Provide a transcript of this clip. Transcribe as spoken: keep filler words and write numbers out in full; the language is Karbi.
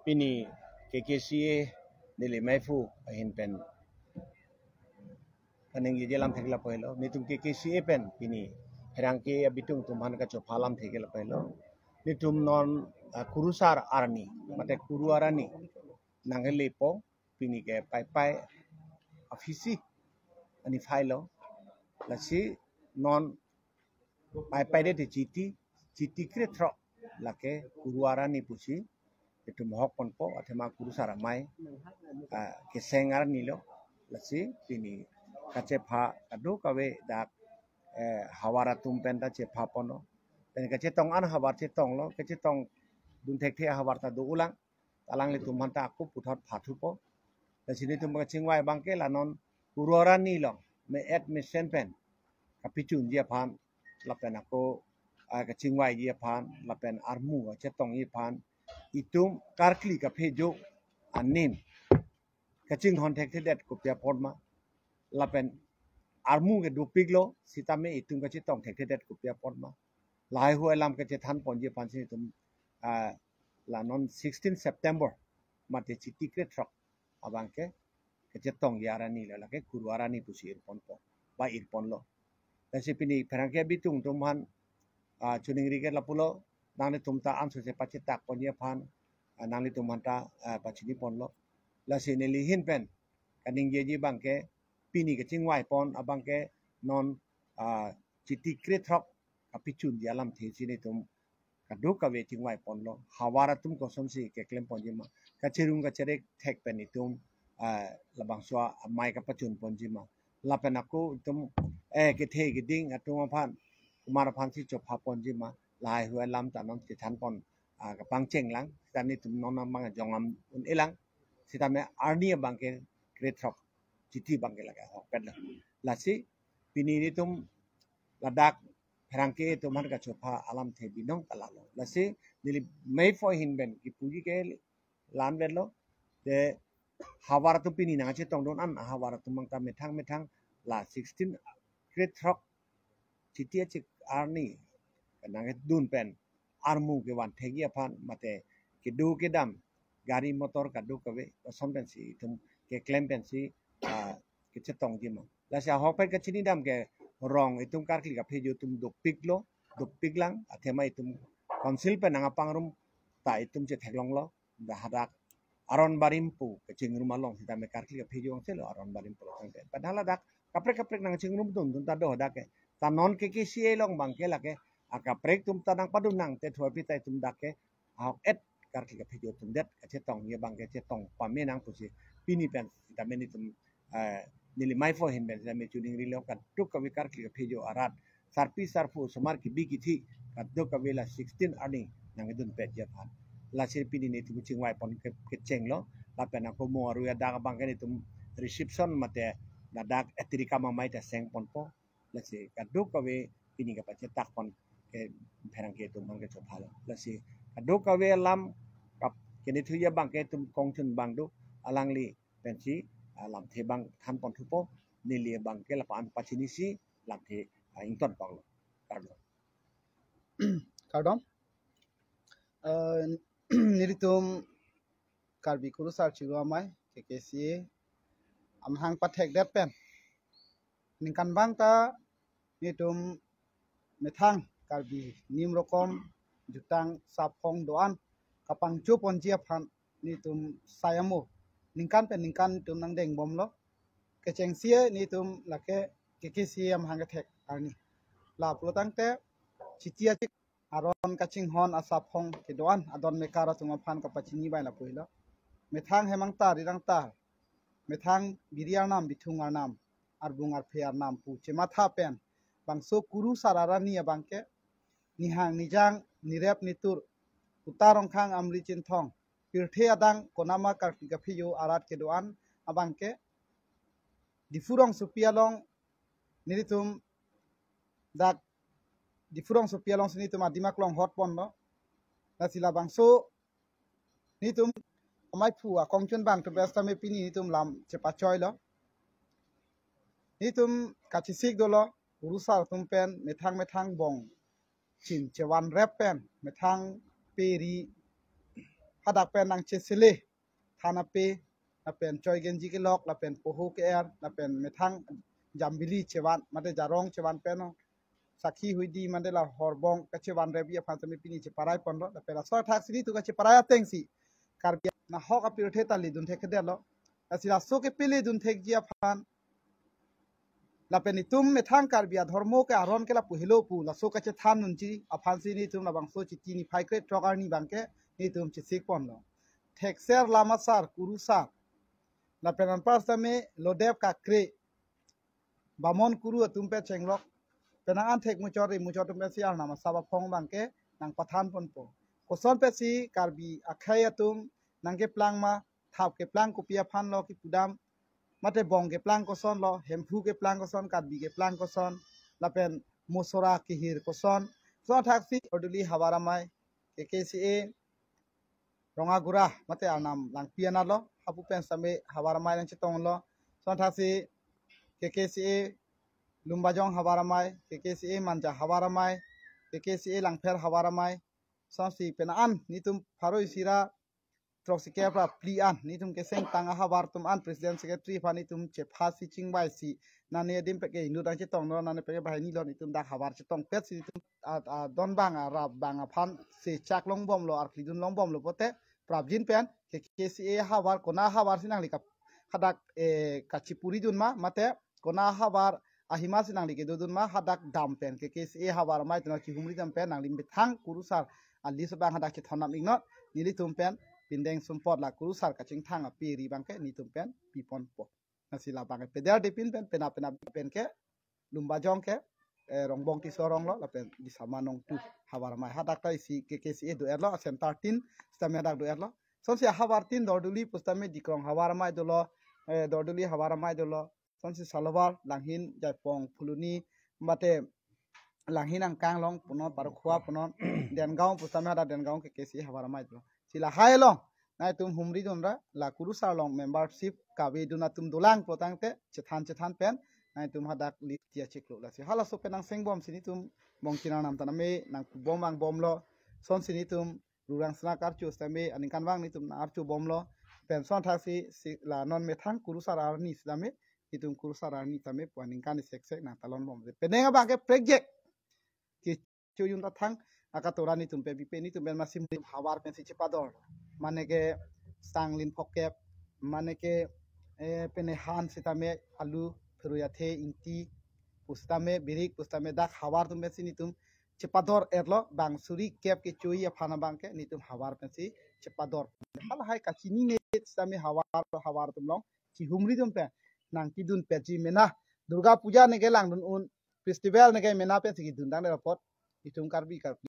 Pini K K C A neli maiphu ahin pen kaningjeji alam thek lapu helo. Netum K K C A pen pini pherangke abitung atum aphan kachopha alam thek lapu helo. Netum non ah, kurusar arni, mate kuru arni nangle po, pini ke Paipai aphisi ani phai lo. Lasi non Paipai det Chiti, Chiti krethrok, lake kuru arni pusi itum hok ponpo, athema kurusar amei ah, keseng arni lo. Lasi pini kachepha kadokave dak eh, havar atum pen ta chepha ponlo. Pen kachetong an havar chetonglo, kachetong dun thekthe havar ta do-ulang. Alanglitum aphan ta ako puthot phathupo. Lasi netum kachingvai abangke la non kuru arni along me-et mesen pen kapachunji aphan, lapen ako ah, kachingvaiji aphan, lapen armu kachetongji aphan, itum karkli kaphejo anim kachinghon thekthedet kopi apot ma, lapen armu ke dopiklo sitame itum kachetong thekthedet kopi apot ma, lahai hui alam kachethan ponji aphansi itum ah, la non sixteen September, mate Chiti krethrok abangke kachetongji arni lo, lake kuru arni pusi ir ponpo, ba ir ponlo. Lasi pini pherangke abitung atum aphan ah, choningri ke lapulo, nanglitum ta ansose pachetak ponji aphan ah, nanglitum aphan ta ah, pachini ponlo. Lasi neli ahin pen kaningjeji abangke pini kachingvai pon abangke non ah, Chiti krethrok kapachunji alamthe si netum kadokave chingvai ponlo. Havar atum kosonsi keklem ponji ma, kacherung kacherek thek pen itum ah, labangso amei kapachun ponji ma, lapen ako itum eh kethe keding atum aphan, kumar aphansi chopha ponji ma, lahai hui alam ta non chethan pon ah, kapangcheng lang. Sita netum non amang jongam un-elang, sitame arni abangke krethrok, Chiti abangke lake ahokpet lo. Lasi pini netum ladak pherangke atum aphan kachopha alamthe binong ta lalo. Lasi neli maiphu ahin pen kipuji ke la-an vet lo. Te havar atum pini nangchetongdun an havar atum abang ta methang methang la sixteen krethrok Chiti achik arni nangdun pen armu kevan thekji aphan, mate kedo kedam, gari motor kadokave koson pensi itum keklem pensi ah, kachetongji ma. Lasi ahokpet kachini dam ke rong itum karkli kaphejo atum dopiklo, dopik lang, athema itum council pen nangpangrum ta itum chetheklonglo, dah hadak Aron Barim pu kachingrum along sitame karkli kaphejo angselo Aron Barim pu lo tangte. Padahal ladak kaprek kaprek nangchingrum dundun ta do hadak ke. Ta non K K C A along abangke lake akaprek atum ta nangpadun nang te thua pita itum dak ke ahok-et karkli kaphejo atum det kachetongji abangke chetong pame nang pusi pini pen sitame netum eh, neli maiphu ahin pen sitame choningrilo, kadokave karkli kaphejo arat, sarpi sarpo, osomar kebi kethe, kadokave la sixteen arni nangdunpetji aphan. Lasi pini netum chingvai pon ke, kechenglo, lapen ako mo arui adak abangke netum reception mate ladak etirika mamai ta seng ponpo. Lasi kadokave pini kapachetak pon ke pherangke atum aphan kachopha lo. Lasi kadokave alam kap kenithuji abangke itum kongchun abang do, alangli pensi ah, lamthe abang than ponthupo, neli abangke lapu-an pachinisi lamthe ah, ington panglo. Kardom. Kardom. Eh, nelitum Karbi Kurusar Chiro Amei, K K C A, amahang pathekdet pen ningkan abang ta netum methang Karbi nim rokom jutang saphong do-an kapangcho ponji aphan netum sai amo ningkan pen ningkan netum nangdeng bomlo. Kechengsi netum lake K K C A amahang kethek arni. Lapulo tangte Chiti achik aron kachinghon asaphong kedo-an adon mekar atum aphan kapachini bai lapu helo. Methang hemang tar rirang tar, methang biri arnam bithung arnam, arbung arphe arnam pu chematha pen bangso kurusar arni abangke nihang nijang, nirep nitur, uta rongkhang amri chinthong, pirthe adang konama karkli kaphejo arat kedo-an abangke Diphu rongsopi along nelitum dak Diphu rongsopi alongsi netum adim aklong hot ponlo. Lasi labangso netum amaiphu akongchun abang atum pen sitame pini netum lam chepachoilo. Netum kachesik dolo, kurusar atum pen methang methang bong chin chevan rep pen methang peri hadak pen nangchesele, than ape, lapen choi genji kelok, lapen poho ke-er, lapen methang jambili chevan, mate jarong chevan pen, sakhi huidi mate la horbong kachevan revi aphan tame pini cheparai ponlo, lapen laso thaksi nelitum kacheparai atengsi Karbi nahok apirthe ta ledun thekthedetlo. Lasi laso kepele dun thekji aphan, lapen itum methang Karbi adhormo ke aron ke lapu helo pu, laso kachethan dunji aphansi nelitum labangso Chiti niphai krethrok arni abangke nelitum chesik ponlo. Thekser, lamasar, kurusar, lapen anpar tame lodep kakre, bamon kuru atum pen chenglok, penang an thekmuchot rimuchot atum pensi arnam asap aphong abangke nangpathan ponpo. Koson pensi Karbi akhei atum nangkeplang ma, thap keplang kopi aphanlo kipudam, mate bong keplang kosonlo, Hemphu keplang koson, Karbi keplang koson, lapen Mosora kehir koson. Laso thaksi Dorduli Havar Amei, K K C A Rongagura mate arnam Langpi anatlo, hapu pen sitame Havar Amei nangchetonglo. Laso thaksi K K C A Lumbajong Havar Amei, K K C A Manja Havar Amei, K K C A Langpher Havar Amei. Lasonsi penang an nelitum pharo isi ra throksi kep ra phli an nelitum keseng tang ahavar atum an president secretary aphan nelitum chephasi chingvaisi, nani adim peke inut nangchetonglo, nani peke bahaini lo, nelitum dak havar chetongpetsi nelitum a, a, don abang, a, rap abang aphan se chak longbomlo, arphli dun longbomlo pote prapjin pen K K C A havar, kona havarsi nangli kap-, hadak, eh, kachipuri dun ma, mate kona havar ahima si nangli kedo dun ma, hadak dam pen K K C A Havar Amei atum chihumri dam pen nangli methang kurusar a-list abang hadak chethon nam iknon, nelitum pen pindeng sumpot la kurusar kachingthang ape ri abangke nelitum pen piponpo. Lasi labang peder depin pen, penap penap pen ke Lumbajong ke, eh, Rongbong Tisso aronglo, lapen Disama Nongtu Havar Amei, hadak ta isi K K C A do-etlo, Center tin sitame hadak do-etlo. Lasonsi ahavar tin Dorduli pusitame Dikrong Havar Amei dolo, eh, Dorduli Havar Amei dolo. Lasonsi Salovar, Langhin, Jaipong, Phuloni, mate Langhin angkang along punon, Parokhowa punon, Dengaon pusitame hadak Dengaon K K C A Havar Amei dolo. Si lahai along nangtum humri dun ra, la kurusar along membership kave dun atum dolang pulotangte chethan chethan pen nangtum hadak list achiklo. Lasi halaso pen nangsengbomsi nelitum bongchinang nam tame nangpubom angbomlo. Lasonsi nelitum Rurang Sena Karcho sitame aningkanvang nelitum nang-archobomlo. Pen laso thaksi, si la non methang kurusar arni sitame, nelitum kurusar arni tame pu aningkan isi seksek nangtalonbom. Penang abangke project kecho jun ta thang, akatora nelitum pen pipe, nelitum pen masim havar pensi chepador. Mane ke sang lin phokep, mane ke, eh, pene han sitame alu, pherui athe, ingti pusitame, birik pusitame dak havar atum pensi nelitum chepador-etlo, bang suri kep kecho-i aphan abangke nelitum havar pensi chepador. Halahai kachinine sitame havar, havar atum along chihumri dun pen nangkedunpetji mena. Durga Puja neke langdun un, festival neke mena pensi kedundang apot, itum Karbi Karkli